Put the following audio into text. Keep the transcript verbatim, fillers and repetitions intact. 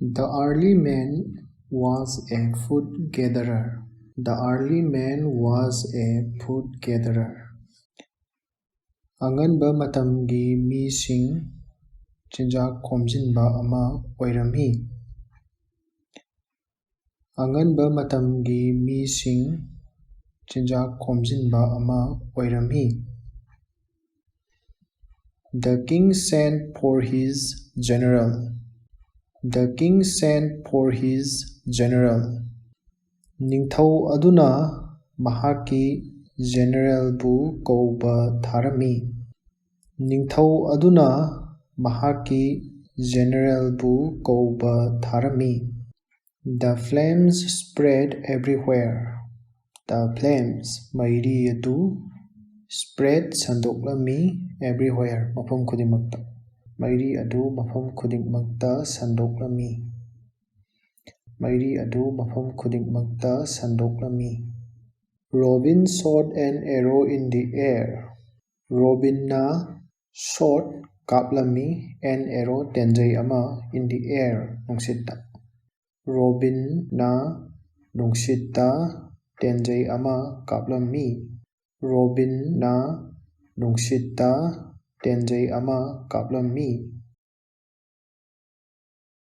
The early man was a food gatherer. The early man was a food gatherer. ꯑꯉꯟꯕ ꯃꯇꯝꯒꯤ ꯃꯤꯁꯤꯡ ꯆꯤꯟꯖꯥꯛ ꯈꯣꯝꯖꯤꯟꯕ ꯑꯃ ꯑꯣꯏꯔꯝꯃꯤ꯫ ꯑꯉꯟꯕ ꯃꯇꯝꯒꯤ ꯃꯤꯁꯤꯡ ꯆꯤꯟꯖꯥꯛ ꯈꯣꯝꯖꯤꯟꯕ ꯑꯃ ꯑꯣꯏꯔꯝꯃꯤ꯫ The king sent for his general. The king sent for his general. ꯅꯤꯡꯊꯧ ꯑꯗꯨꯅ ꯃꯍꯥꯛꯀꯤ ꯖꯦꯅꯦꯔꯦꯜꯕꯨ ꯀꯧꯕ ꯊꯥꯔꯝꯃꯤ꯫ ꯅꯤꯡꯊꯧ ꯑꯗꯨꯅ ꯃꯍꯥꯛꯀꯤ ꯖꯦꯅꯦꯔꯦꯜꯕꯨ ꯀꯧꯕ ꯊꯥꯔꯝꯃꯤ꯫ The flames spread everywhere. The flames, ꯃꯩꯔꯤ ꯑꯗꯨ, spread, ꯁꯟꯗꯣꯛꯂꯝꯃꯤ, everywhere, ꯃꯐꯝ ꯈꯨꯗꯤꯡꯃꯛꯇ꯫ ꯃꯩꯔꯤ ꯑꯗꯨ ꯃꯐꯝ ꯈꯨꯗꯤꯡꯃꯛꯇ ꯁꯟꯗꯣꯛꯂꯝꯃꯤ꯫ ꯃꯩꯔꯤ ꯑꯗꯨ ꯃꯐꯝ ꯈꯨꯗꯤꯡꯃꯛꯇ ꯁꯟꯗꯣꯛꯂꯝꯃꯤ꯫ Robin shot an arrow in the air. ꯔꯣꯕꯤꯟꯅ shot, ꯀꯥꯞꯂꯝꯃꯤ, an arrow, ꯇꯦꯟꯖꯩ ꯑꯃ, in the air, ꯅꯨꯡꯁꯤꯠꯇ꯫ ꯔꯣꯕꯤꯟꯅ ꯅꯨꯡꯁꯤꯠꯇ ꯇꯦꯟꯖꯩ ꯑꯃ ꯀꯥꯞꯂꯝꯃꯤ꯫ ꯔꯣꯕꯤꯟꯅ ꯅꯨꯡꯁꯤꯠꯇ ꯇꯦꯟꯖꯩ ꯑꯃ ꯀꯥꯞꯂꯝꯃꯤ꯫